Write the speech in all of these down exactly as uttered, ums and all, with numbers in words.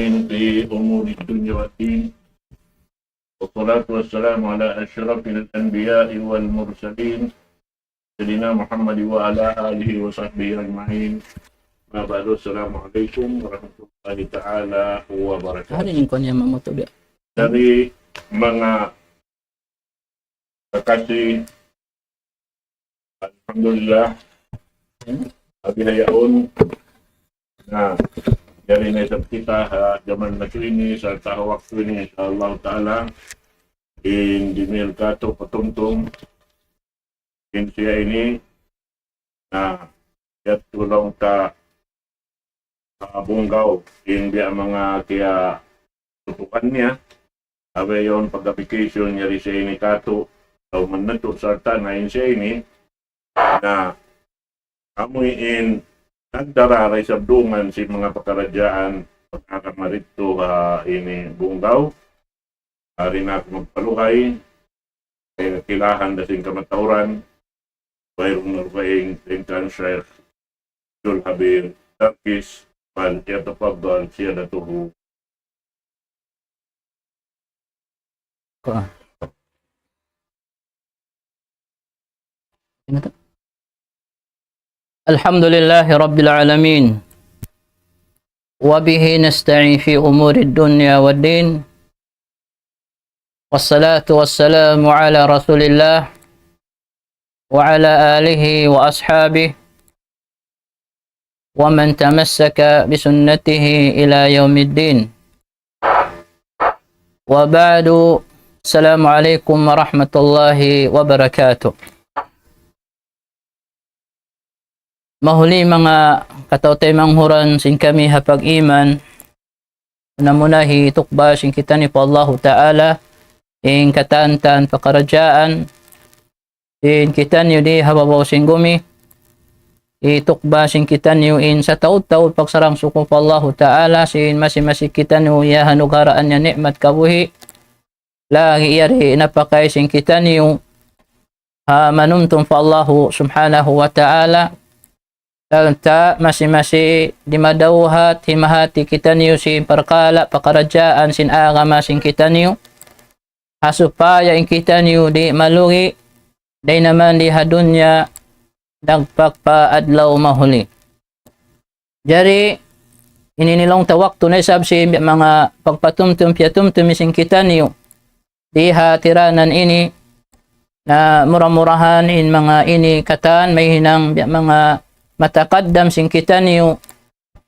في أمور الدنيا والدين. والصلاة والسلام على أشرف الأنبياء والمرسلين سيدنا محمد وعلى آله وصحبه أجمعين. ما بعد، السلام عليكم ورحمة الله تعالى وبركاته. Hari ini kau yang mau tu dia. Dari manga kakasi, alhamdulillah, abi hayaun, na, yari na isab kita ha jaman natu' ini, sa' ha waktu ini, insya Allah Ta'ala, in dimil katu' patumtum, in siya ini, na, yadtu laung ta, ah, Bunggaw, in biya' manga kiyatutukan niya, abe yaun pagka-vacation niya di sa ini katu', tau man natu' sarta' na in siya ini, na amu in nagdara da isab dungan sin manga pakaradjaan pagkakamarit tu ha ini Bunggaw. Ari na aku magpaluhay, eh, kilahan da sin kamatauran, wayruun na rupaing tingkan Sheikh Abdul Habib Darkis, فليتفضل سيادته. Ka. Sino to? الحمد لله رب العالمين، وبه نستعين في أمور الدنيا والدين، والصلاة والسلام على رسول الله وعلى آله وأصحابه ومن تمسك بسنته إلى يوم الدين. وبعد، السلام عليكم ورحمة الله وبركاته. Mahuli manga kataw-taymanghuran sin kami ha pag-iman, muna-muna hitukbal sin kitaniyu pa Allahu Ta'ala, in katan-katan pakaradjaan, sin kitaniyu di ha babaw sin gumi, hitukbal sin kitaniyu in sataud-taud pagsarang-sukul pa Allahu Ta'ala, sin masi-masi kitaniyu ya hanugaraan niya ni'mat kabuhi', lagi' yari napakay sin kitaniyu ha manumtum pa Allahu Subhanahu wa Ta'ala, sarta' masi-masi dimadawhat himahati kitaniyu sin parkala' pakaradjaan sin agama sin kitaniyu, ha supaya in kitaniyu di' malugi', dayn naman di ha dunya, dagpak pa adlaw mahuli. Jari, ini laung ta waktu na isab sin manga pagpatumtum piyatumtum sin kitaniyu di ha tiranan ini, na mura-murahan in manga ini katan mahinang manga matakaddam sin kitaniyu,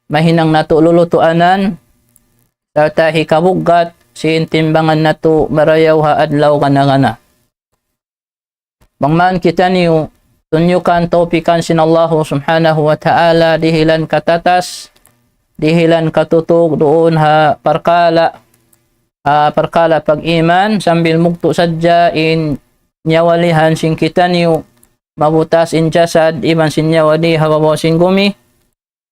mahinang natu' lulutuanan, sarta' hikabuggat sin timbangan natu' marayaw ha adlaw gana-gana. Bang man kitaniyu tunyukan tawpikan sin Allahu Subhanahu wa Ta'ala dihilan katatas, dihilan katutug duun ha parkala', ha parkala' pag-iman, sambil mugtu' sadja in nyawalihan sin kitaniyu, mabutas in jasad iban sin nyawa di ha babaw sin gumi.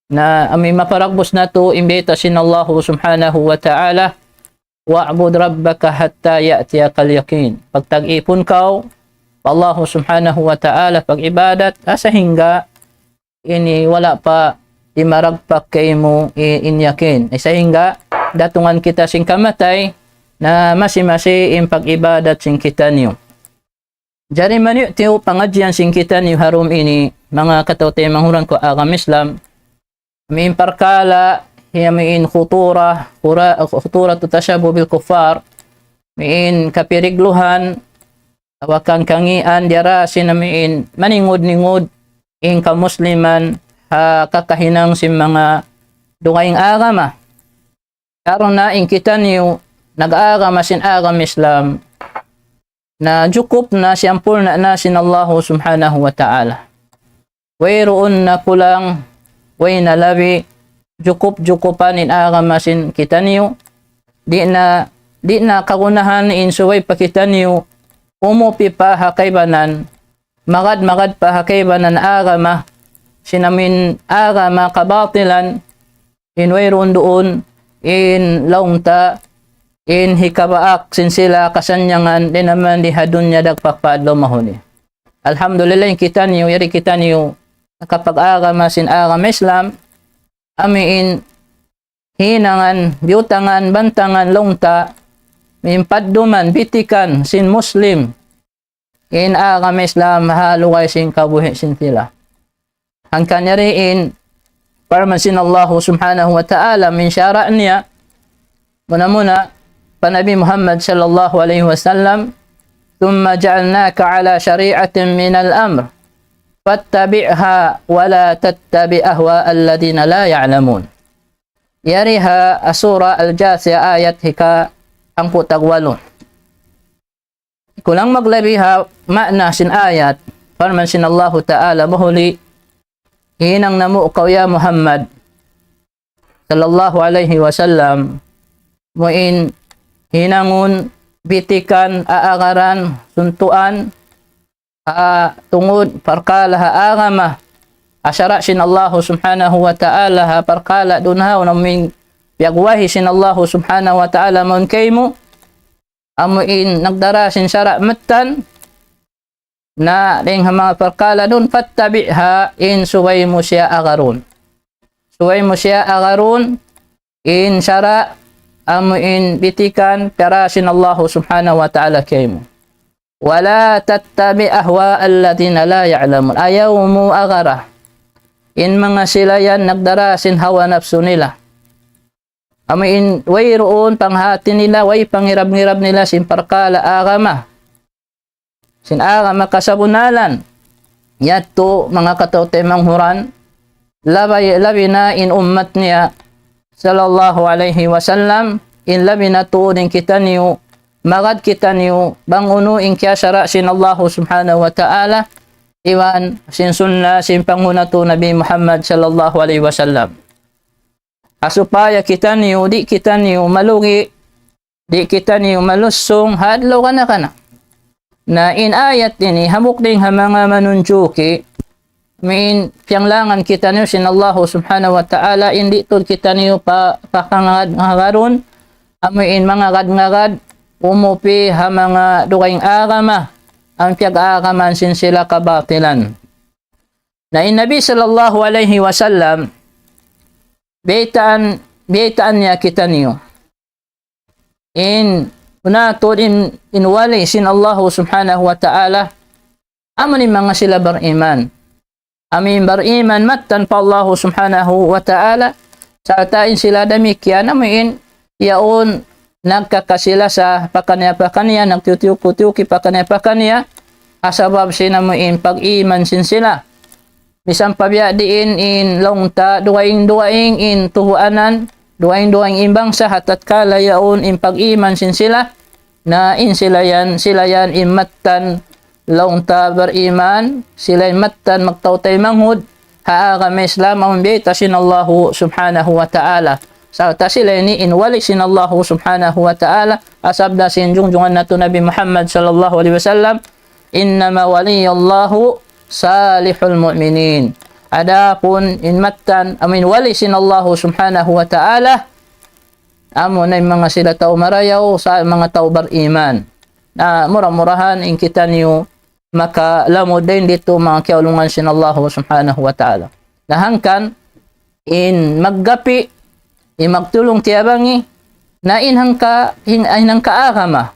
Na amu in maparagbus natu' in bayta' sin Allahu Subhanahu wa Ta'ala, واعبد ربك حتى يأتيك اليقين. Pagtag-ipun kaw pa Allahu Subhanahu wa Ta'ala pag-ibadat, ah, sahingga ini wala' pa dimaragpak kaymu i-, in yakin. Eh, sahingga datungan kita sin kamatay na masi-masi in pag-ibadat sin kitaniyu. Jari maniyu tiyu' pangadjian sin kitaniyu ha dum ini, manga kataw-taymanghuran ku agama Islam, amu in parkala', amu in khutura, khura-, khuturatu tashabbuh bil kuffar, amu in kapirigluhan, atawa kan kangīan diyara sin amu in maningud-ningud in kamusliman ha kakahinang sin manga dugaing agama. Karna' in kitaniyu nag-agama sin agama Islam, na jukup na, siyampurna' na sin Allahu Subhanahu wa Ta'ala. Wayruun na kulang, way na labi, jukup-jukupan in agama sin kitaniyu. Di' na, di' na kagunahan in subay pa kitaniyu umupi pa ha kaibanan, magad-magad pa ha kaibanan agama, sin amu in agama kabatilan, in wayruun duun, in laung ta, in hikabaak sin sila kasannyangan, dayn naman di ha dunya dagpak pa adlaw mahuli. Alhamdulillah, in kitaniyu, yari kitaniyu, nakapag-agama sin agama Islam, amu in hinangan, biyutangan, bantangan, laung ta, in padduman, bitikan, sin Muslim, in agama Islam, ha lugay sin kabuhi' sin sila. Hangkan yari in parman sin Allahu Subhanahu wa Ta'ala, in sara' niya, muna-muna, pa Nabi Muhammad sallallahu alayhi wasallam, ثم جعلناك على شريعة من الأمر فاتبعها ولا تتبع أهواء الذين لا يعلمون. Yari ha Surah Al-Jathiyah ayat hika hangpu' tagwalu. Kulang maglabi ha ma'na sin ayat, parman sin Allahu Ta'ala, mahuli, hinang namu' kaw ya Muhammad sallallahu alayhi wasallam, mu in hinangun, bitikan, aagaran, suntuan, ha tungud parkala' ha agama, ha sara' sin Allahu Subhanahu wa Ta'ala, ha parkala' duun ha, amu in piyagwahi sin Allahu Subhanahu wa Ta'ala mawn kaymu, amu in nagdara sin sara' mattan, na dayng ha manga parkala' duun, فاتبعها, in subay mu siya agarun. Subay mu siya agarun, in sara', amu in bitikan, piyara sin Allahu Subhanahu wa Ta'ala kaymu. ولا تتبع أهواء الذين لا يعلمون. Ayaw mu agara in manga sila yan nagdara sin hawa napsu nila. Amu in wayruun panghati nila, way pangirab-ngirab nila sin parkala' agama. Sin agama kasabunnalan. Yadtu manga kataw-taymanghuran, labi, labi na in ummat niya, sallallahu alayhi wasallam, in labi na tuud in kitaniyu, magad kitaniyu, bang unu in kiyasara' sin Allahu Subhanahu wa Ta'ala, iban sin sunna sin panghu' natu' Nabi Muhammad sallallahu alayhi wasallam. Ha supaya kitaniyu, di' kitaniyu malugi, di' kitaniyu malusung, ha adlaw kana-kana. Na in ayat ini, hambuuk dayng ha manga manunjuki, amu in piyanglangan kitaniyu sin Allahu Subhanahu wa Ta'ala, in di' tuud kitaniyu pa, pakangagad-ngagadun, amu in mangagad-ngagad, umupi ha manga dugaing agama, amu in piyag-aagaman sin sila kabatilan. Na in Nabi sallallahu alayhi wasallam, biyaytaan, biyaytaan niya kitaniyu. In, unu tuud in, in wali sin Allahu Subhanahu wa Ta'ala, amu in manga sila bariman. Amu in bariman mattan pa Allahu Subhanahu wa Ta'ala, sarta' in sila damikkiyan, amu in yaun nagkakasilasa pakaniya-pakaniya, nagtiyuki-tiyuki pakaniya-pakaniya, ha sabab sin amu in pag-iman sin sila. Misan pa biya' diin in laung ta dugaing-dugaing in tuhuanan, dugaing-dugaing in bangsa ha tatkala yaun in pag-iman sin sila, na in sila yan, sila yan in mattan laung ta bariman, sila in mattan magtaw-taymanghud ha agama Islam, amu in biyayta' sin Allahu Subhanahu wa Ta'ala. Sarta' sila ini in wali sin Allahu Subhanahu wa Ta'ala, ha sabda sin junjungan natu' Nabi Muhammad sallallahu alayhi wasallam, إنما ولي الله صالح المؤمنين. Adapun in mattan, amu in wali sin Allahu Subhanahu wa Ta'ala, amu na in manga sila tau marayaw, sa' manga tau bariman. Na mura-murahan in kitaniyu makalamud dayn ditu manga kiyaulungan sin Allahu Subhanahu wa Ta'ala. Na hangkan in maggapi', in magtulung-tiyabangi, na in hangka, in, in hangka agama.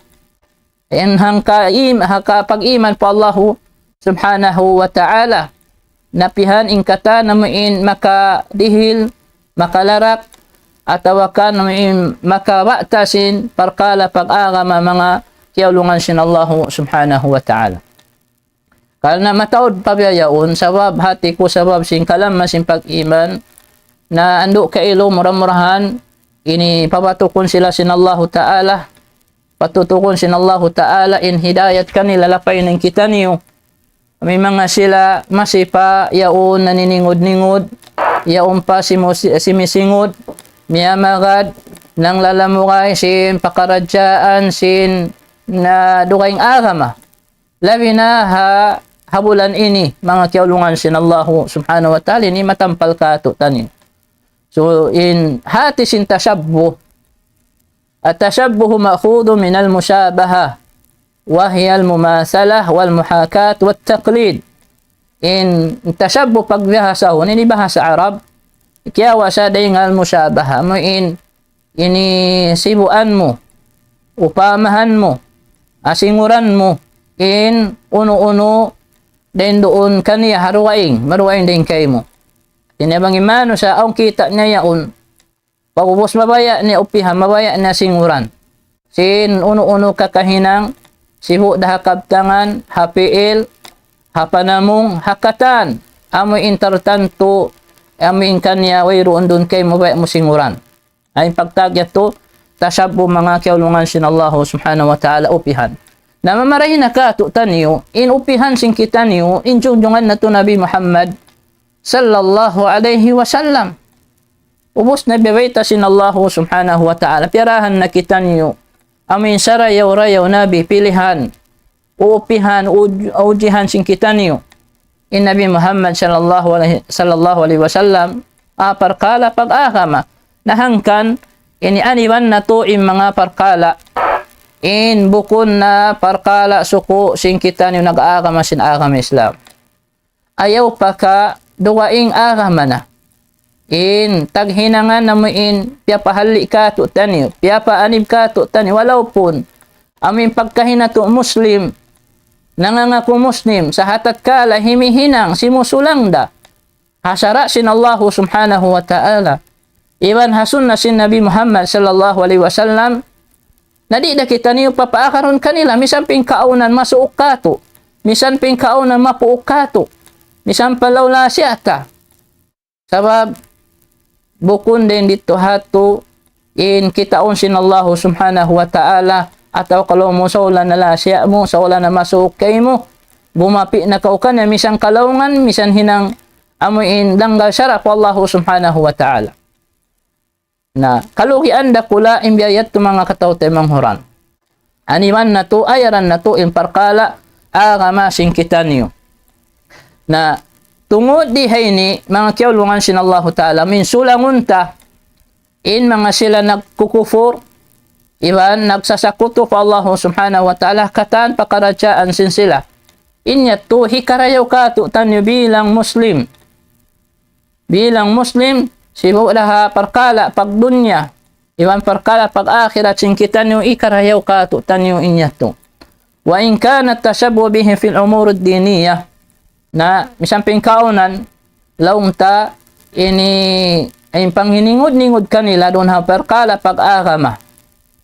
In hangka im-, hangka pag-iman pa Allahu Subhanahu wa Ta'ala. Na pihan in katan amu in makadihil, makalarak, atawa kan amu in makabata' sin parkala' pag-agama manga kiyaulungan sin Allahu Subhanahu wa Ta'ala. Karna' mataud pa biya' yaun, sabab hati ku, sabab sin kalamma sin pag-iman, na andu' kailu mura-murahan, ini pabatukun sila sin Allahu Ta'ala, patutukun sin Allahu Ta'ala in hidayat kanila, lapay na in kitaniyu. Amu in manga sila masi pa yaun naniningud-ningud, yaun pa simu-, simisingud, miyamagad, nanglalamugay sin pakaradjaan sin na dugaing agama. Labi na ha, ha bulan ini, manga kiyaulungan sin Allahu Subhanahu wa Ta'ala, ini matampal kātu'niyu. So, in hati sin tashabbuh, التشبه مأخوذ من المشابهة، وهي المماثلة والمحاكاة والتقليد. In tashabbuh pagbahasahun, ini bahasa Arab, kiyawa' sa dayn ha al-mushabaha, amu in ini sibuan mu, upamahan mu, asinguran mu, in unu-unu dayn duun kaniya ha dugaing, madugaing dayn kaymu. Ini bang in manusiya' awn kita' niya yaun, pag'ubus mabaya' niya upihan, mabaya' niya singuran. Sin unu-unu kakahinang, sibu' da ha kabtangan, ha pi'il, ha panamung, ha katan, amu in tartantu, amu in kaniya wayruun duun kaymu mabaya' mu singuran. Amu in pagtawag yadtu, tashabbuh manga kiyaulungan sin Allahu subhanahu wa ta'ala upihan. Na mamarahi na kātu'niyu, in upihan sin kitaniyu, in junjungan natu' Nabi Muhammad sallallahu alayhi wasallam. Ubus na biyabayta' sin Allahu subhanahu wa ta'ala, piyarahan na kitaniyu, amu in sarayaw-rayaw Nabi pilihan, uupihan, uj-, ujihan sin kitaniyu. In Nabi Muhammad sallallahu alayhi, sallallahu alayhi wasallam, ha parkala' pag-agama. Na hangkan, ini aniban natu' in manga parkala'. In bukun na parkala' suku' sin kitaniyu nag-agama sin agama Islam. Ayaw pa ka dugaing agama na. In taghinangan amu in piyapahalli' kātu'niyu, piyapaanib kātu'niyu, walaupun amu in pagkahi natu' Muslim, nangangaku Muslim, sa' ha tatkala himihinang simusulang da ha sara' sin Allahu subhanahu wa ta'ala, iban ha sunna sin Nabi Muhammad sallallahu alayhi wasallam, na di' da kitaniyu papaakarun kanila, misan pa in kaawnan masuuk kātu', misan pa in kaawnan mapuuk kātu', misan pa law lasiya ta. Sabab, bukun dayn didtu hatu in kitaun sin Allahu subhanahu wa ta'ala, atawa kalu mu sa' wala' na lasiya mu, sa' wala' na masuuk kaymu, gumapi' na kaw kaniya, misan kalaungan, misan hinang amu in danggal sara' pa Allahu subhanahu wa ta'ala. Na, kalugian dakula' in biya' yadtu manga kataw-taymanghuran. Aniban natu', ayaran natu' in parkala' agama sin kitaniyu. Na, tungud di ha ini, manga kiyaulungan sin Allahu ta'ala, amu in sulangun ta, in manga sila nagkukupur, iban nagsasakutu pa Allahu subhanahu wa ta'ala, katan pakaradjaan sin sila. In yadtu hikarayaw kātu'niyu bilang Muslim. Bilang Muslim, sibu' da ha parkala' pagdunya, iban parkala' pag-akhirat sin kitaniyu hikarayaw kātu'niyu in yadtu. وإن كان التشبه بهم في الأمور الدينية. Na, misan pa in kaawnan, laung ta ini, in panghiningud-ningud kanila duun ha parkala' pag-agama.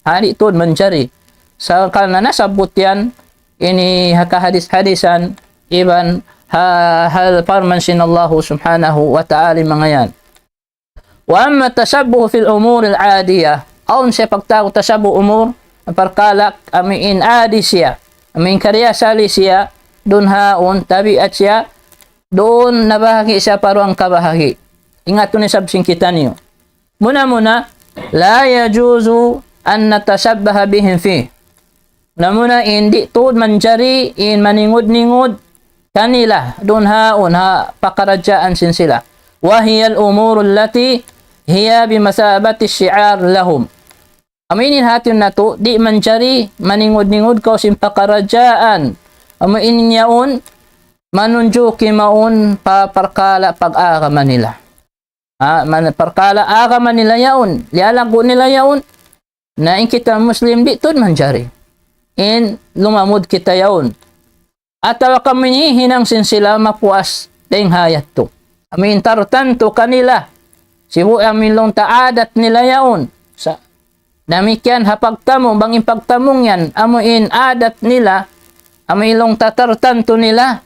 Ha, di' tuud manjari. Sa' karna' nasabbut yan, ini ha kahadis-hadisan, iban ha, ha parman sin Allahu subhanahu wa ta'ala manga yan. وأما التشبه في الأمور العادية, awn siya pagtawag tashabbuh umur, parkala' amu in adi siya, amu in kariyasali siya, duun ha yaun tabiat siya, duun nabahagi' siya pa duwang kabahagi'. Ingatun isab sin kitaniyu. Muna-muna, لا يجوز أن نتشبه بهم فيه. Muna-muna in di' tuud manjari in maningud-ningud kanila duun ha yaun ha pakaradjaan sin sila. وهي الأمور التي هي بمثابة الشعار لهم. Amu ini in hati natu', di' manjari maningud-ningud kaw sin pakaradjaan amu in yaun manunjuki mawn pa parkala' pag-agama nila. Ha, man parkala' agama nila yaun, liyalaggu' nila yaun. Na in kita Muslim di' tuud manjari. In lumamud kita yaun. Atawa ka amu in hihinang sin sila mapuas dayn ha yadtu. Amu in tartantu kanila. Sibu' amu in laung ta adat nila yaun. Sa' damikkiyan ha pagtamung, bang in pagtamung yan, amu in adat nila, amu in laung ta tartantu nila.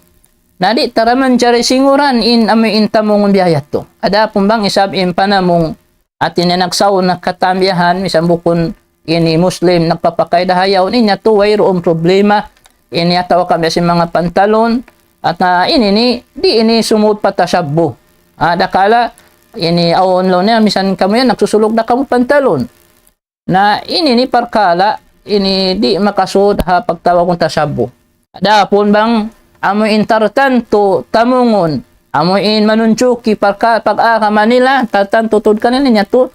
Na di' ta da manjari singuran in amu in tamungun biya' yadtu. Adapun bang isab in panamung hati niya nagsaun na katambiyahan, misan bukun ini Muslim, nagpapakay da ha yaun, in yadtu wayruun problema, ini atawa ka biya' sin manga pantalon, at na ini ni, di' ini sumud pa tashabbuh. Ah, dakala', ini awn laung niya, misan kamu yan, nagsusulug da kamu pantalon. Na ini ni parkala', ini di' makasud ha pagtawagun tashabbuh. Adapun bang amu in tartantu tamungun, amu in manunjuki parka-, pag-agama nila, tartantu tuud kanila in yadtu,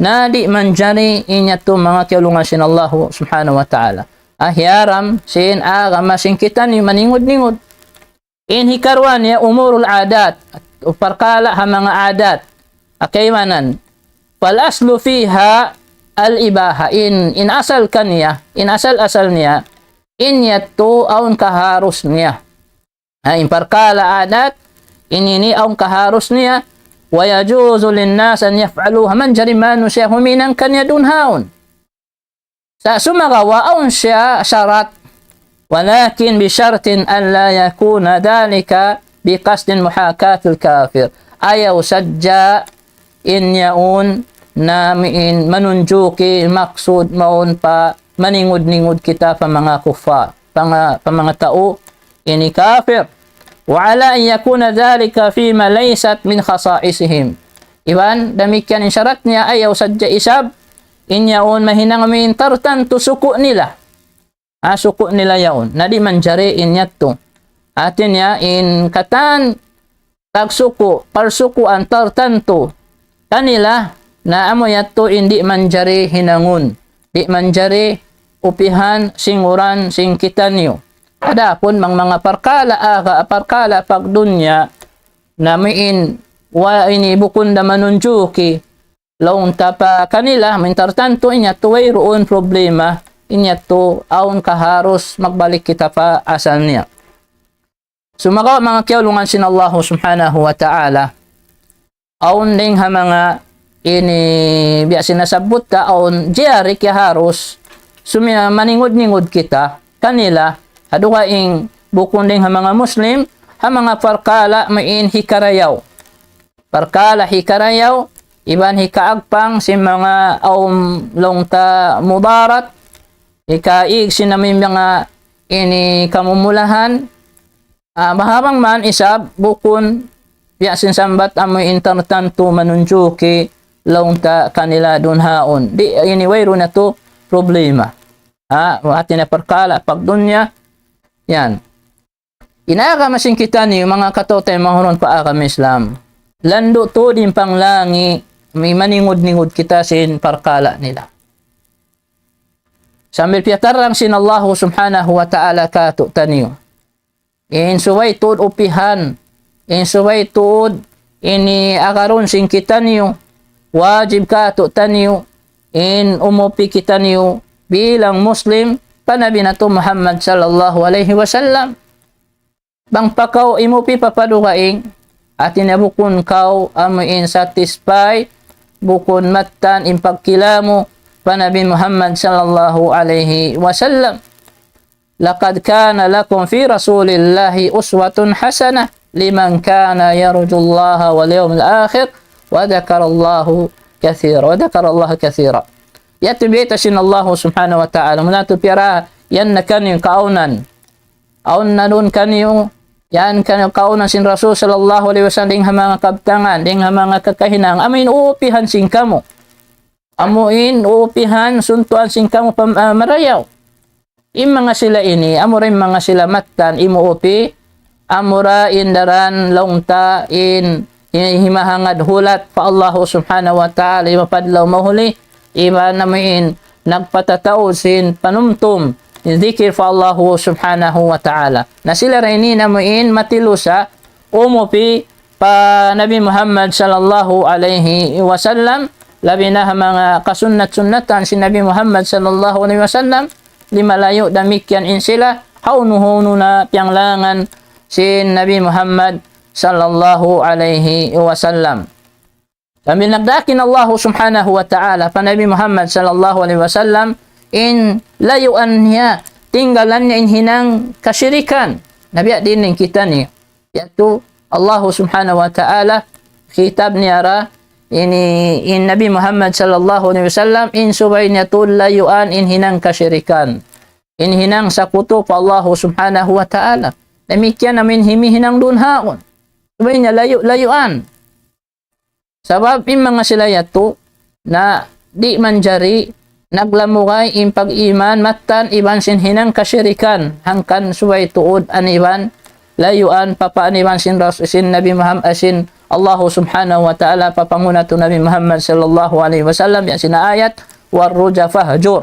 na di' manjari in yadtu manga kiyaulungan sin Allahu subhanahu wa ta'ala. Ah, hiyaram sin agama sin kitaniyu maningud-ningud. In hikaruwa niya أمور العادات, parkala' ha manga adat. Kaibanan. فالأصل فيها al-ibaha, in, in asal kaniya, in asal-asal niya, in yadtu awn kaharus niya. Ha, in parkala' adat, in ini awn kaharus niya, ويجوز للناس أن يفعلوها, manjari manusiya' huminang kaniya duun ha yaun. Sa' sumagawa' awn siya sarat, ولكن بشرط أن لا يكون ذلك بقصد محاكاة الكافر. Ayaw sadja in yaun na amu in manunjuki maksud mawn pa maningud-ningud kita pa manga kuffar, pa manga, pa manga tau ini kafir. وعلى أن يكون ذلك فيما ليست من خصائصهم. Iban damikkiyan in sarat niya, ayaw sadja isab in yaun mahinang amu in tartantu suku' nila. Ha, suku' nila yaun. Na di' manjari in yadtu. Hati niya in katan pagsuku', parsukuan tartantu kanila, na amu yadtu in di' manjari hinangun. Di' manjari upihan, singuran sin kitaniyu. Adapun bang manga parkala' aga, parkala' pagdunya, na amu in wa ini bukun da manunjuki, laung ta pa kanila, amu in tartantu, in yadtu wayruun problema, in yadtu awn kaharus magbalik kita pa asal niya. Sumagawa' manga kiyaulungan sin Allahu Subhanahu wa Ta'ala, awn dayng ha manga ini biya' sin nasabbut ta, awn jari kiyaharus, sumina maningud-ningud kita kanila, ha dugaing bukun dayng ha manga Muslim, ha manga parkala' amu in hikarayaw. Parkala' hikarayaw, iban hikaagpang sin manga awn laung ta mudarat, hikaig sin amu in manga ini kamumulahan, ah, mahabang man isab bukun biya' sin sambat amu in tartantu manunjuki laung ta kanila duun ha yaun. Di' ini wayruun na tu problema. Ha, hati niya parkala' pagdunya, yan. In agama sin kitaniyu, manga kataw-taymanghuran pa agama Islam, landu' tuud in panglangi, mi-, maningud-ningud kita sin parkala' nila. Sambil piyatarrang sin Allahu Subhanahu wa Ta'ala kātu'niyu, in subay tuud upihan, in subay tuud ini agarun sin kitaniyu, wajib kātu'niyu in umupi kitaniyu bilang Muslim pa Nabi natu' Muhammad sallallahu alayhi wasallam. Bang pa kaw imupi pa padugaing, hati niya bukun kaw amu in satisfy, bukun mattan in pagkila mu pa Nabi Muhammad sallallahu alayhi wasallam. لقد كان لكم في رسول الله أسوة حسنة لمن كان يرجو الله واليوم الآخر وذكر الله كثيرا، وذكر الله كثيرا. Yadtu biyayta' sin Allahu Subhanahu wa Ta'ala, muna tu piyarayaw na kaniyu kaawnan. Awn na duun kaniyu, yan kaniyu kaawnan sin Rasul sallallahu alayhi wasallam, dayng ha manga kabtangan, dayng ha manga kakahinang, amu in uupihan sin kamu. Amu in uupihan, suntuan sin kamu pam-, ah, marayaw. In manga sila ini, amura in manga sila mattan imuupi, amura in daran laung ta in, in himahangad hulat pa Allahu Subhanahu wa Ta'ala, iban pa adlaw mahuli, iban amu in nagpatataud sin panumtum, in zikir pa Allahu Subhanahu wa Ta'ala. Na sila ra ini amu in matilusa umupi pa Nabi Muhammad sallallahu alayhi wasallam, labi na ha manga kasunnat-sunnatan sin Nabi Muhammad sallallahu alayhi wasallam, di' malayu' damikkiyan in sila, hawnu-hawnu na piyanglangan sin Nabi Muhammad sallallahu alayhi wasallam. Sambil nagdaak in Allahu Subhanahu wa Ta'ala pa Nabi Muhammad sallallahu alayhi wasallam, in layuan niya, tinggalan niya in hinang kasirikan. Na biya' diin in kitaniyu. Yadtu Allahu Subhanahu wa Ta'ala, khitab niya ra, ini, in Nabi Muhammad sallallahu alayhi wasallam, in subay niya tuud layuan in hinang kasirikan. In hinang sakutu pa Allahu Subhanahu wa Ta'ala. Damikkiyan amu in himihinang duun ha yaun. Subay niya layu'-layuan. Sabab in manga sila yadtu na di' manjari naglamugay in pag-iman mattan iban sin hinang kasirikan, hangkan subay tuud aniban layuan papaan iban sin Ras-, sin Nabi Muhammad, eh, sin Allahu Subhanahu wa Ta'ala, pa panghu' natu' Nabi Muhammad sallallahu alayhi wasallam, yan sin ayat, والرجز فاهجر.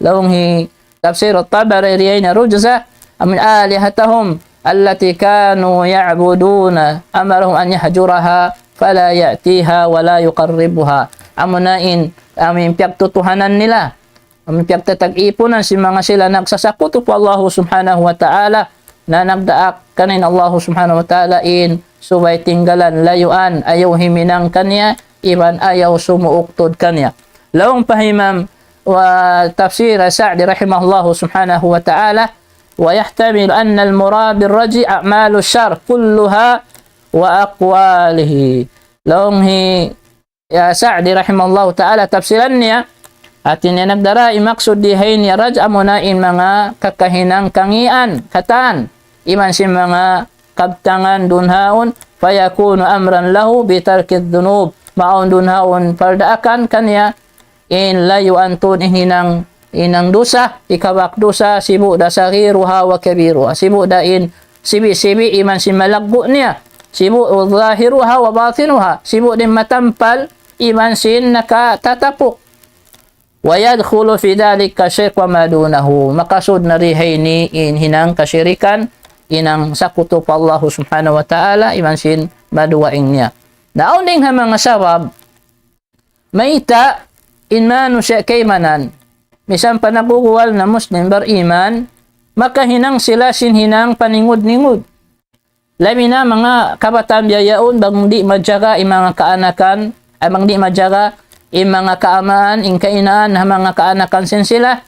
Laung hi Tafsir At-Tabari, riyain rujza, amu in آلهتهم التي كانوا يعبدون أمرهم أن يهجرها فلا يأتيها ولا يقربها. amuna in, amu in piyagtutuhanan nila, amu in piyagtatag-ipunan sin manga sila nagsasakutu pa Allahu Subhanahu wa Ta'ala, na nagdaak kaniya in Allahu Subhanahu wa Ta'ala in subay tinggalan, layuan, ayaw himinang kaniya, iban ayaw sumuuk tuud kaniya. Laung pa Imam wa tafsir Sa'di rahimahullahu subhanahu wa ta'ala, ويحتمل أن المراد بالرجع أعمال الشر كلها وأقواله. Laung hi, ya, Sa'di rahimahullahu ta'ala, tafsiran niya, hati niya nagdara, in maksud di ha ini raj amuna in manga kakahinang kangīan, katan, iban sin manga kabtangan duun haun, فيكون أمرا له بترك الذنوب. Mawn duun haun pardaakan kaniya, in layuan tuud in hinang, hinang dusa, hikabak dusa, sibu' da صغيرها وكبيرها. Sibu' da in sibi'-sibi' iban sin malaggu' niya. Sibu' ظاهرها وباطنها. Sibu' da in matampal iban sin nakatatapuk. ويدخل في ذلك الشرك وما دونه. Makasud na di ha ini in hinang kasirikan, hinang sakutu pa Allahu Subhanahu wa Ta'ala, iban sin madugaing niya. Na awn dayn ha manga sabab, mayta' in manusiya' kaibanan, misan pa naguguwal na Muslim bariman, makahinang sila sin hinang paningud-ningud. Labi na manga kabataan biya' yaun, bang di' majaga in manga kaanakan, ay bang di' majaga in manga kaamaan, in kainaan ha manga kaanakan sin sila,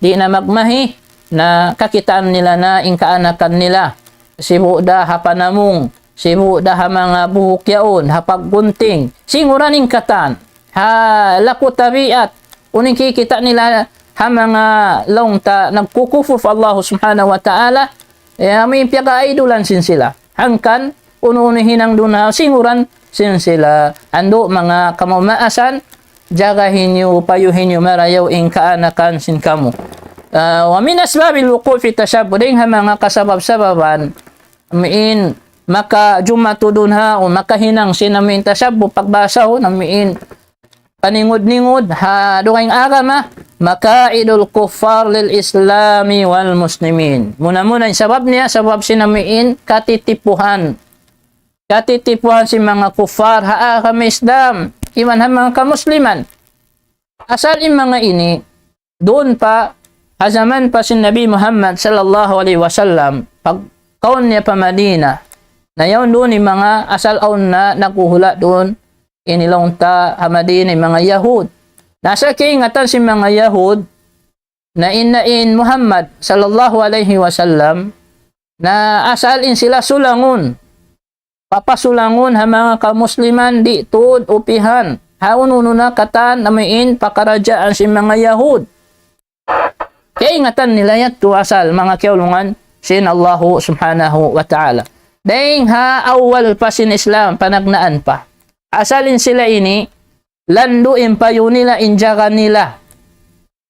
di' na magmahi, na kakitaan nila na in kaanakan nila. Sibu' da ha panamung, sibu' da ha manga buhuk yaun, ha paggunting. Singuran in katan. Ha laku tabiat. Unu in kikita' nila ha manga laung ta nagkukufur pa Allahu Subhanahu wa Ta'ala. Ya, amu in piyag-aidulan sin sila. Hangkan, unu-unu hinang duun ha singuran sin sila. Andu' manga kamaasan, jagahi niyu, payuhi niyu marayaw in kaanakan sin kamu. Ah, ومن أسباب الوقوع في التشبه, dayn ha manga kasabab-sababan, amu in makajumatu duun ha, o makahinang sin amu in tashabbuh, pagbahasahun, amu in paningud-ningud ha dugaing agama, مكائد الكفار للإسلام والمسلمين. Muna-muna in sabab niya, sabab sin amu in katitipuhan. Katitipuhan sin manga kuffar ha agama Islam, iban ha manga kamusliman. Asal in manga ini, duun pa, ha jaman pa sin Nabi Muhammad sallallahu alayhi wasallam, pagkaun niya pa Madina, na yaun duun in manga asal awn na naghuhula' duun, ini laung ta ha Madina, in manga Yahud. Na sa' kaingatan sin manga Yahud, na in, na in Muhammad sallallahu alayhi wasallam, na asal in sila sulangun, papasulangun ha manga kamusliman, di' tuud upihan. Ha unu-unu na katan amu in pakaradjaan sin manga Yahud. Kaingatan nila yadtu asal manga kiyaulungan sin Allahu Subhanahu wa Ta'ala. Dayn ha awal pa sin Islam, panagnaan pa. Asal in sila ini, landu' in payu' nila, in jaga nila.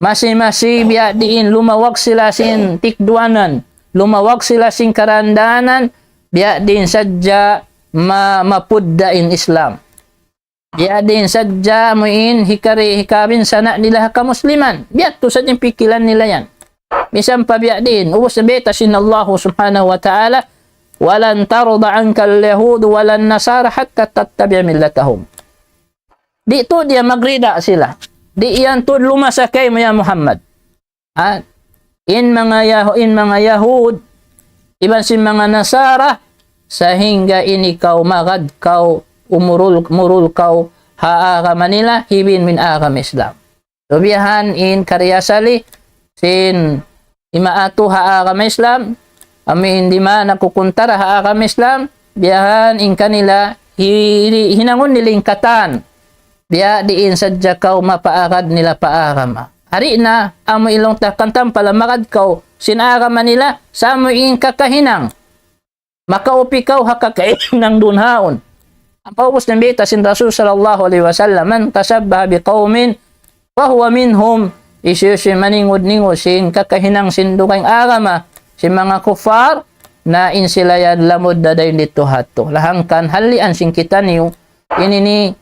Masi-masi biya' diin lumawag sila sin tikduanan, lumawag sila sin karandanan, biya' diin sadja ma-, mapudda in Islam. Biya' diin sadja amu in hikari-, hikabinsana' nila ha kamusliman. Biya' tu sadja in pikilan nila yan. Misan pa biya' diin, ubus na bayta' sin Allahu Subhanahu wa Ta'ala, ولن ترضى عنك اليهود ولا النصارى حتى تتبع ملتهم. Di' tuud yan magrida sila. Di' yan tuud lumasa kaymu ya Muhammad. Ha? In manga Yahu-, in manga Yahud, iban sin manga Nasara, sahingga in ikaw magad kaw, umurul, murul kaw, ha agama nila, hibin min agama Islam. So, biyahan in kari asali, sin imaatu ha agama Islam, amu in di' ma nakukuntara ha agama Islam, biyahan in kanila hi-, hinangun nila in katan. Biya' diin sadja kaw mapaagad nila pa agama. Ari na, amu in laung ta kan tampala magad kaw sin agama nila, sa' amu in kakahinang. Makaupi kaw ha kakahinang duun haun. Ampa ubus na bayta' sin Rasul sallallahu alayhi wasallam, من تشبه بقوم فهو منهم. Hisiyu-siyu in maningud-ningud sin kakahinang sin dugaing agama, sin manga kuffar, na in sila yan lamud da dayn didtu ha yadtu. Hangkan halian sin kitaniyu, ini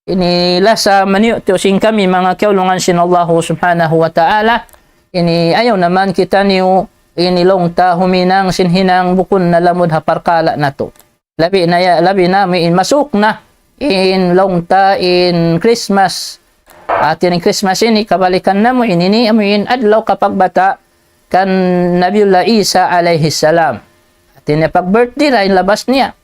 ini lasa maniyu' tiyu' sin kami manga kiyaulungan sin Allahu Subhanahu wa Ta'ala. Ini ayaw naman kitaniyu, ini laung ta huminang sin hinang bukun na lamud ha parkala' natu'. Labi na ya, labi na amu in masuk na in laung ta in Christmas, Hati niya in Christmas ini, kabalikan namu' ini, ini amu in adlaw kapagbata' kan Nabiullah Isa alayhi salam. Hati niya pag-birthday ra in labas niya.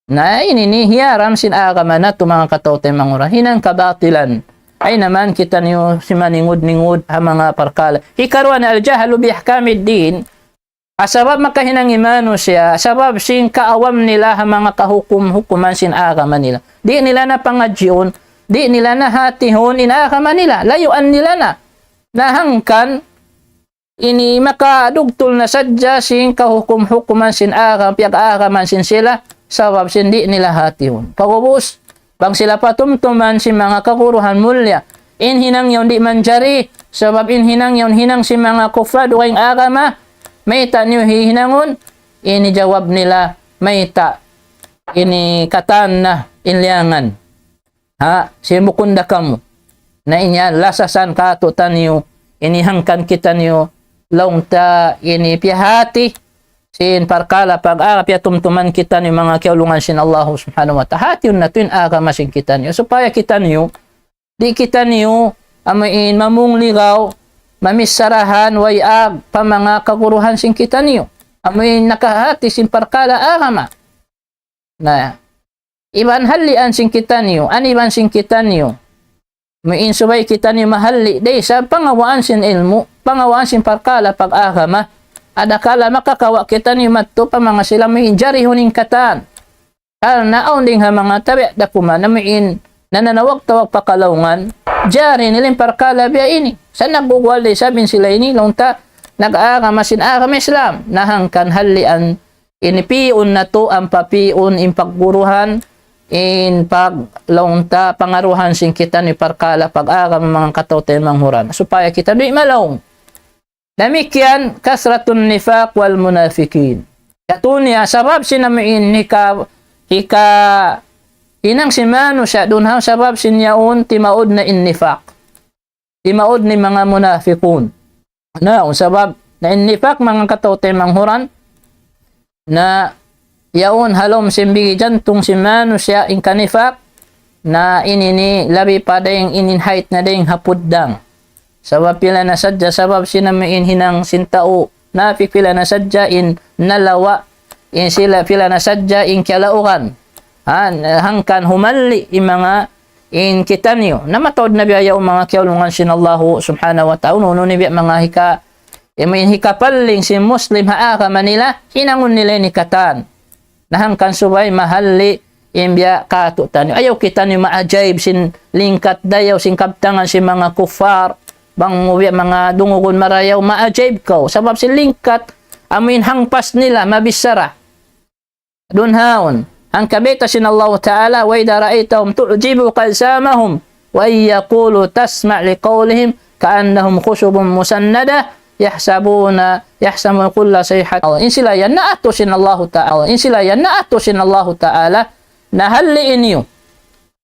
Na ini ini hiyaram sin agama natu' manga kataw-taymanghuran. Hinang kabatilan. Ay naman kitaniyu simangud-ngud ha manga parkala'. Hikaruwa na الجهل بأحكام الدين. Sabab makahinang in manusiya', sabab sin kaawam nila ha manga kahukum-hukuman sin agama nila. Di' nila na pangadjiun, di' nila na hatihun in agama nila. Layuan nila na. Na hangkan ini makadugtul na sadja sin kahukum-hukuman sin agama, piyag-agama sin sila, sabab sin di' nila hatihun. Pag'ubus, bang sila patumtuman sin manga kaguruhan mulliya, in hinang yaun di' manjari, sabab in hinang yaun hinang sin manga kuffar dugaing agama, mayta' niyu hihinangun, ini jawab nila, mayta', ini katan na in liyangan. Ha, sin bukun da kamu. Na ini yan, lasasan katu'taniyu, ini hangkan kitaniyu, laung ta ini piyahati, sin parkala' pag-agama piyatumtuman kitaniyu manga kiyaulungan sin Allahu Subhanahu wa Ta'ala. Hatihun natu' in agama sin kitaniyu. Supaya kitaniyu, di' kitaniyu, amu in mamung ligaw, mamissarahan, way ag, pa manga kaguruhan sin kitaniyu. Amu in nakahati sin parkala' agama. Na, iban hallian sin kitaniyu, aniban sin kitaniyu. Amu in subay kitaniyu mahalli', da isab pangawaan sin ilmu', pangawaan sin parkala' pag-agama. Adakala makakawa' kitaniyu madtu pa manga sila amu in jarihun in katan. Karna' awn dayn ha manga tabi' da kuman amu in nananawag-tawag pa kalaungan, jari nila in parkala' biya' ini. Sa' nagguguwal da isab in sila ini, laung ta, nag-agama sin agama Islam. Na hangkan hallian ini pi'un natu' ampa pi'un in pagguruhan, in pag-, laung ta pangaruhan sin kitaniyu parkala' pag-agama manga kataw-taymanghuran. Supaya kita di' malaung. Damikkiyan كثرة النفاق والمنافقين. Katu' niya sabab sin amu in hika-, hika-, hinang sin manusiya' duun ha sabab sin yaun timaud na in nifaq. Timaud na in manga munafiqun. Na, awn sabab na in nifaq manga kataw-taymanghuran, na yaun ha lawm sin bigi jantung sin manusiya' in kanifaq, na ini ini labi pa dayn in hayd na dayn ha puddang. Sabab pila na sadja, sabab sin amu in hinang sin tau munafik, pila na sadja in nalawa', in sila pila na sadja in kiyalauran. Ha, hangkan humalli' in manga in kitaniyu. Na mataud na biya' yaun manga kiyaulungan sin Allahu Subhanahu wa Ta'ala. Unu-unu na biya' manga hika-, amu in hikapalling sin Muslim ha agama nila, hinangun nila ini katan. Na hangkan subay mahalli' in biya' katu'taniyu. Ayaw kitaniyu maajaib sin lingkat dayaw sin kabtangan sin manga kuffar. Bang mu biya' manga dungugun marayaw, maajaib kaw. Sabab sin lingkat, amu in hangpas nila, mabichara. Duun haun. Hangkan bayta' sin Allahu Ta'ala, وإذا رأيتهم تعجبك أجسامهم وإن يقولوا تسمع لقولهم كأنهم خشب مسندة يحسبون، يحسبون كل صيحة. In sila yan naatu sin Allahu Ta'ala. In sila yan naatu sin Allahu Ta'ala. Na halli'i niyu.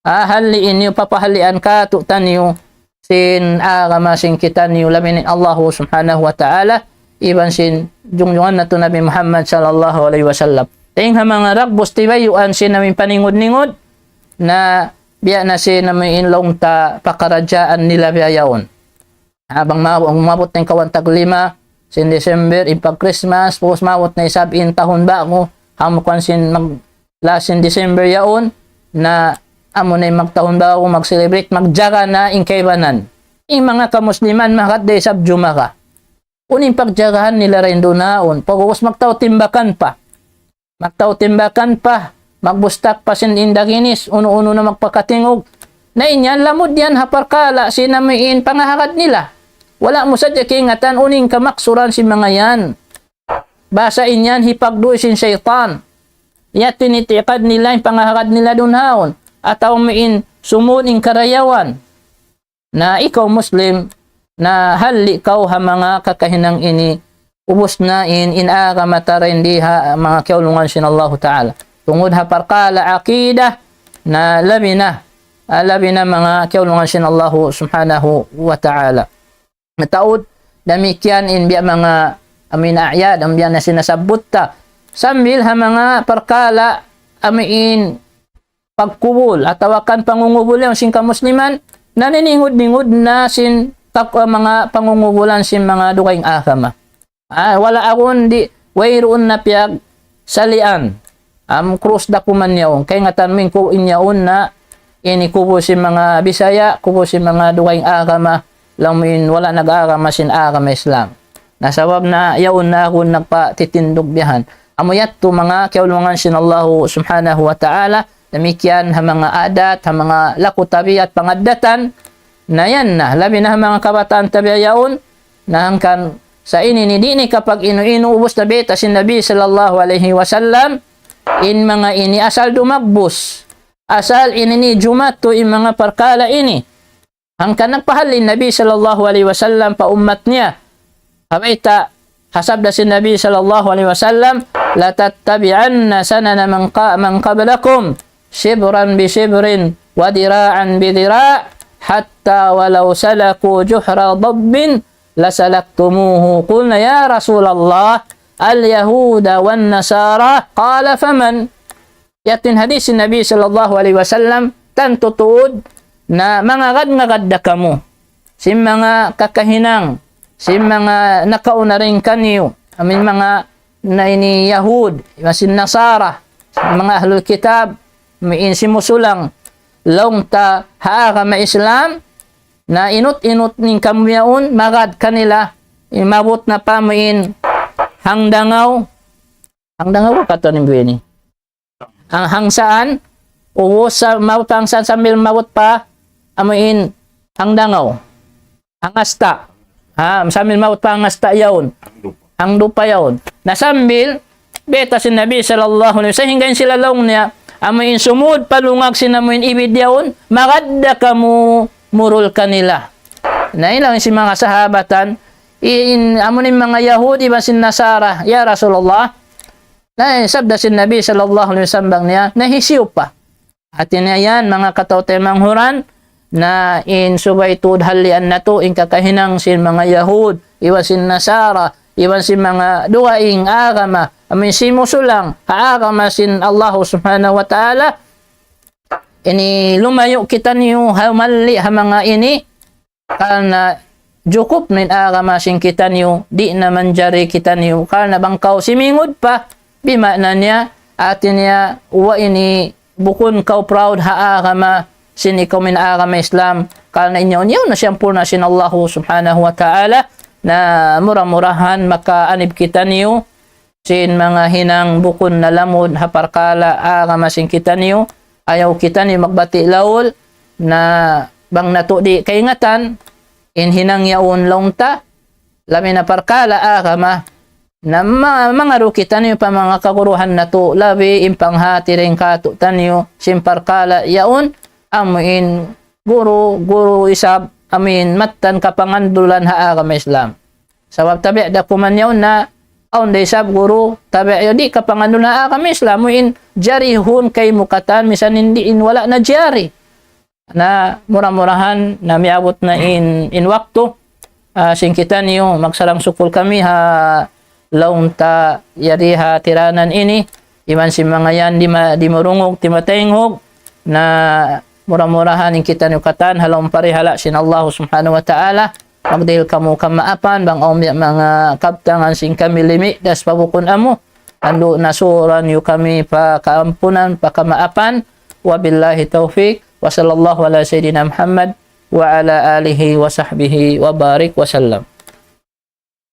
Ah, halli'i niyu, papahallian katu'taniyu sin agama sin kitaniyu labi na in Allahu Subhanahu wa Ta'ala, iban sin jungjungan natu' Nabi Muhammad sallallahu alayhi wasallam. Dayn ha manga dagbus tibayuan sin amu in paningud-ningud, na biya' na sin amu in laung ta pakaradjaan nila biya' yaun. Ah, bang ma-, umabut na in kawhaan tag lima sin December, in pag-Christmas, pag'ubus maabut na isab in tahun ba'gu, hambuuk sin mag-, last sin December yaun, na amu na in magtahun ba'gu, mag-celebrate, magjaga na in kaibanan. In manga kamusliman, magad da isab jumaga. Unu in pagjagahan nila dayn duun haun, pag'ubus magtau timbakan pa. Magtau timbakan pa, magbustak pa sin indaginis, unu-unu na magpakatingug. Na in yan, lamud yan ha parkala' sin amu in pangahagad nila. Wala' mu sadja kaingatan unu in kamaksuran sin manga yan. Bang sa in yan hipagduy sin saytan. Yan tinitikad nila in pangahagad nila duun haun. Atawa amu in sumud in karayawan. Na ikaw Muslim, na halli' kaw ha manga kakahinang ini, ubus na in, in agama ta dayn di ha manga kiyaulungan sin Allahu Ta'ala. Tungud ha parkala' aqidah, na labi na, ah, labi na manga kiyaulungan sin Allahu Subhanahu wa Ta'ala. Mataud, damikkiyan in biya' manga amu in a'yad, amu biya' na sin nasabbut ta. Sambil ha manga parkala' amu in pagkubul, atawa kan pangungubul yaun sin kamusliman, naniningud-ningud na sin tak-, manga pangungubulan sin manga dugaing agama. Ah, wala' agun di', wayruun na piyagsalian. Am krus da kuman yaun. Kaingatan mu in ku-, in yaun na ini kubul sin manga Bisaya, kubul sin manga dugaing agama, laung mu in wala' nag-agama sin agama Islam. Na sabab na yaun na agun nagpatitindug bihan. Amu yadtu manga kiyaulungan sin Allahu Subhanahu wa Ta'ala, damikkiyan ha manga adat, ha manga laku tabiat pangaddatan, na yan na, labi na ha manga kabataan tabiat yaun, na hangkan sa ini ini di' ini kapag inu-inu ubus na bayta' sin Nabi sallallahu alayhi wasallam, in manga ini asal dumagbus. Asal ini ini jumatu in manga parkala' ini. Hangkan nagpahalli' in Nabi sallallahu alayhi wasallam pa ummat niya. Ha bayta', ha sabda sin Nabi sallallahu alayhi wasallam, لتتبعن سنن من ق-، من قبلكم شبرا بشبر وذراعا بذراع حتى ولو سلكوا جحر ضب لسلكتموه. قلنا يا رسول الله اليهود والنصارى؟ قال فمن؟ Yadtu in hadis sin Nabi sallallahu alayhi wasallam, tantu tuud na mangagad-ngagad da kamu sin manga kakahinang sin manga nakauna dayn kaniyu, amu in manga na ini Yahud, iban sin Nasara, sin manga ahlul kitab, amu in simusulang laung ta ha agama Islam, na inut-inut niyu kamu yaun, magad kanila, in maabut na pa amu in hangdangaw, hangdangaw ka to ni buwini. Ang hangsaan, ubus sa maabut pa hangsaan sambil maabut pa amu in hangdangaw. Hangasta. Ha, sambil maabut pa hangasta yaun. Hangdupa yaun. Na sambil, bayta' sin Nabi sallallahu alayhi wasallam, sahingga in sila laung niya, amu in sumud pa lungag sin amu in ibid yaun, magad da kamu murul kanila. Na in laung sin manga sahabatan, in, amu in manga Yahudi iban sin Nasara, "Ya Rasulullah," na sabda sin Nabi sallallahu alayhi wasallam niya, na hisiyu pa. Hati niya yan, manga kataw-taymanghuran, na in subay tuud hallian natu', in kakahinang sin manga Yahud, iban sin Nasara, iban sin manga dugaing agama, amu in simusulang ha agama sin Allahu Subhanahu wa Ta'ala, ini lumayu' kitaniyu, humalli' ha manga ini, karna' jukup na in agama sin kitaniyu, di' na manjari kitaniyu. Karna' bang kaw simingud pa, bima'na niya, hati niya, wa ini bukun kaw proud ha agama sin ikaw amu in agama Islam. Karna' in yaun, yaun na siyampurna' sin Allahu Subhanahu wa Ta'ala, na mura-murahan makaanib kitaniyu sin manga hinang bukun na lamud ha parkala' agama sin kitaniyu, ayaw kitaniyu magbati' laul, na bang natu' di' kaingatan, in hinang yaun laung ta, labi na parkala' agama, na ma-, mangaru kitaniyu pa manga kaguruhan natu', labi in panghati dayn kātu'niyu, sin parkala' yaun, amu in guru, guru isab, amu in mattan kapangandulan ha agama Islam. Sabab tabi' da kuman yaun na, awn da isab guru, tabi' yaun di' kapangandulan ha agama Islam, amu in jarihun kaymu katan, misan in di' in wala' na jari. Na mura-murahan, na miyabut na in, in waktu, ah, sin kitaniyu, magsarang-sukul kami ha laung ta yari ha tiranan ini, iban sin manga yan di' ma-, di' marungug, di' mataynghug, na mura-murahan in kitaniyu katan, ha laung parihala' sin Allahu Subhanahu wa Ta'ala, magdihil kamu kamaapan, bang awn biya' manga kabtangan sin kami limidas pa bukun amu, andu' na suran niyu kami pa kaampunan, pa kamaapan, وبالله التوفيق، وصلى الله على سيدنا محمد وعلى آله وصحبه وبارك وسلم.